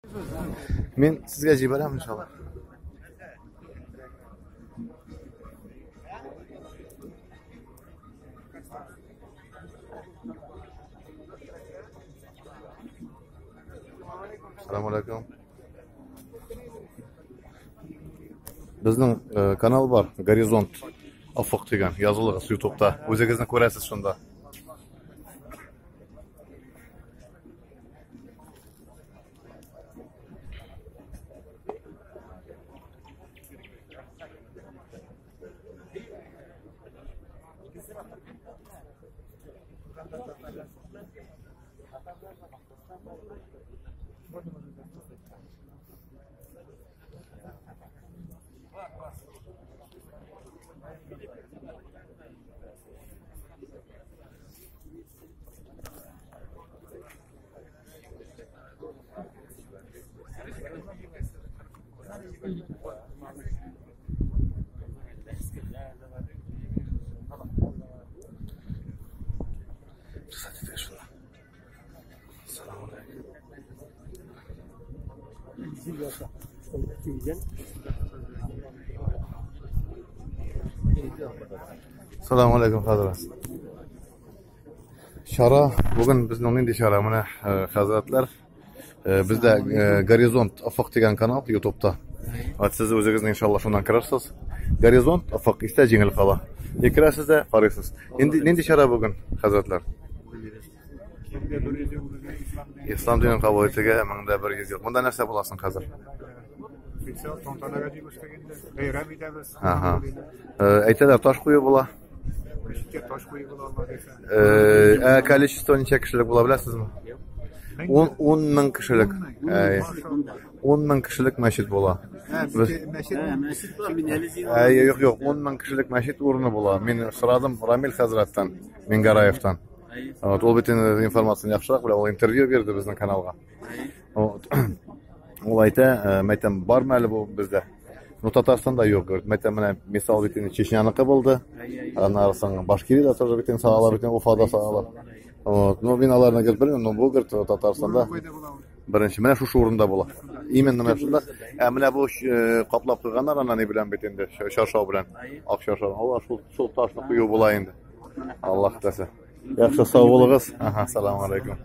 Мин сезгә җибәрәм, иншалла. Ассаламу алейкум. Безнең э, канал бар, Горизонт Офык дигән. Язылыгыз YouTube'та. Үзегезне күрәсез шунда. Салам алейкум, хәзрәт. Чара, бүген безнең нинди чара? Менә э, хәзрәтләр, э, бездә э, Горизонт Офык дигән канал YouTube'та. Вот сез үзегезнең иншалла шуннан керерсез. Горизонт Офык истә җиңел кала. И керәсез дә карыйсыз. Нинди нинди чара бүген, хәзрәтләр? Ислам динен кабул итүгә 1100 ел. Монда нәрсә буласың хәзер? Специаль тантанага дип эшләгәндә бәйрәм итәбез. Ага. Әйтәләр, таш кую була. Мәчеткә таш кую була, Алла бирсә. Ә количество ничә кешелек була беләсезме? 10 мең кешелек. 10 мең кешелек мәчет була. Мәчет бар, мин әле җыйналам. Әй, юк, юк, 10 мең кешелек мәчет урыны була. Мин сорадым Рамил хәзрәттән, Мингараевтан. Вот, ул бит инде информацияне яхшырак белә, ул интервью бирде безнең каналга. Вот. Ул әйтә, мәйтәм, бармы әле бу бездә? Ну, Татарстанда юк, говорит. Мәйтәм, менә мисал бит инде Чечняныкы булды. Аннары соң Башкириядә тоже бит инде салалар, бит инде Уфада салалар. Вот. Ну, мин аларны говорит, белмим, но бу, говорит, Татарстанда беренче. Менә шушы урында була. Именно менә шунда. Ә менә бу каплап куйганнар ана ни белән бит инде, чаршау белән. Ак чаршау. Алар шул шул ташны кую була инде. Аллаһ теләсә. Яхшы, сау булыгыз. Ага, салам алейкум.